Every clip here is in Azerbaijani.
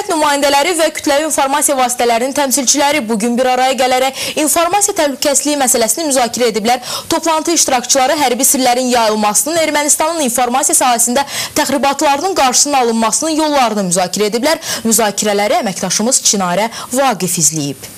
Dövlət nümayəndələri və kütləvi informasiya vasitələrinin təmsilçiləri bugün bir araya gələrək informasiya təhlükəsizliyi məsələsini müzakirə ediblər. Toplantı iştirakçıları hərbi sirlərin yayılmasının, Ermənistanın informasiya sahəsində təxribatlarının qarşısının alınmasının yollarını müzakirə ediblər. Müzakirələri əməkdaşımız Çinarə Vaqif izləyib.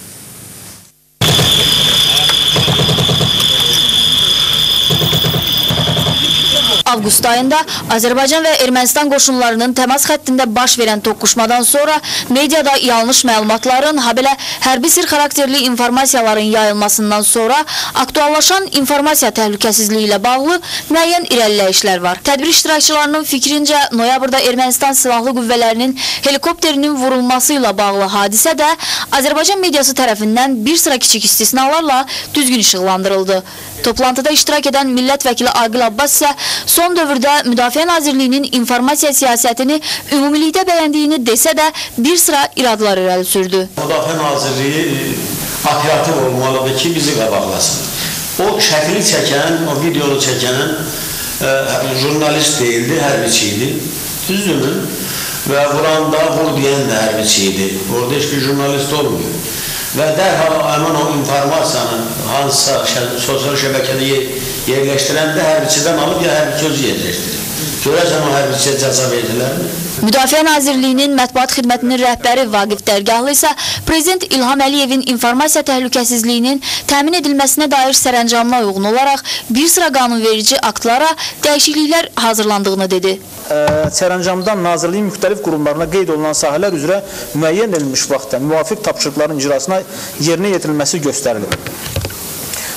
Avqust ayında Azərbaycan və Ermənistan qoşunlarının təmas xəttində baş verən toqquşmadan sonra mediada yanlış məlumatların, habelə hərbi sir xarakterli informasiyaların yayılmasından sonra aktuallaşan informasiya təhlükəsizliyi ilə bağlı müəyyən irəliləyişlər var. Tədbir iştirakçılarının fikrincə, noyabrda Ermənistan Silahlı Qüvvələrinin helikopterinin vurulması ilə bağlı hadisə də Azərbaycan mediası tərəfindən bir sıra kiçik istisnalarla düzgün işıqlandırıldı. Toplantıda iştirak edən millət vəkili Aqil Abbas isə son dövrdə Müdafiə Nazirliyinin informasiya siyasətini ümumilikdə bəyəndiyini desə də bir sıra iradlar irəli sürdü. Müdafiə Nazirliyi operativ olmalıdır ki, bizi qabaqlasın. O şəkili çəkən, o videonu çəkən jurnalist deyildi, hərbiçi idi. Düzdürmü? Və vuranda vur deyən də hərbiçi idi. Orada heç bir jurnalist olmuyor. Və dərhal həmin o informasiyanı hansısa sosial şəbəkədə yerləşdirəndə hərbiçidən alıb ya hərbiçi özü yerləşdirir. Görəsən o hərbiçiyə cəza verdilərmi? Müdafiə Nazirliyinin mətbuat xidmətinin rəhbəri Vaqif Dərgahlı isə Prezident İlham Əliyevin informasiya təhlükəsizliyinin təmin edilməsinə dair sərəncamına uyğun olaraq bir sıra qanunverici aktlara dəyişikliklər hazırlandığını dedi. Sərəncamdan Nazirliyin müxtəlif qurumlarına qeyd olunan sahələr üzrə müəyyən edilmiş vaxtda müvafiq tapşırıqların icrasına yerinə yetirilməsi göstərilir.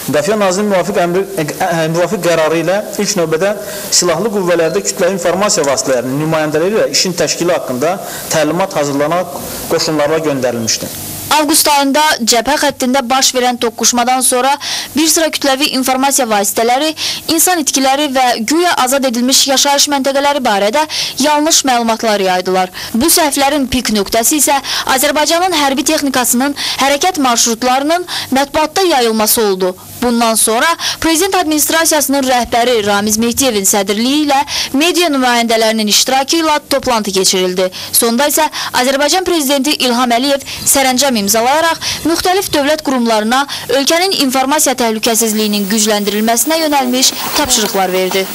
Müdafiə Nazirliyinin müvafiq qərarı ilə ilk növbədə silahlı qüvvələrdə kütləvi informasiya vasitələrinin nümayəndələri ilə işin təşkili haqqında təlimat hazırlanaraq qoşunlara göndərilmişdir. Avqust ayında cəbhə xəttində baş verən toqquşmadan sonra bir sıra kütləvi informasiya vasitələri, insan itkiləri və güya azad edilmiş yaşayış məntəqələri barədə yanlış məlumatlar yaydılar. Bu səhvlərin pik nöqtəsi isə Azərbaycanın hərbi texnikasının hərəkət marşrutlarının mətbuatda yayılması oldu. Bundan sonra Prezident Administrasiyasının rəhbəri Ramiz Mehdiyevin sədrliyi ilə media nümayəndələrinin iştirakı ilə toplantı keçirildi. Sonda isə Azərbaycan Prezidenti İlham Əliyev sərəncam imzalayaraq müxtəlif dövlət qurumlarına ölkənin informasiya təhlükəsizliyinin gücləndirilməsinə yönəlmiş tapşırıqlar verdi.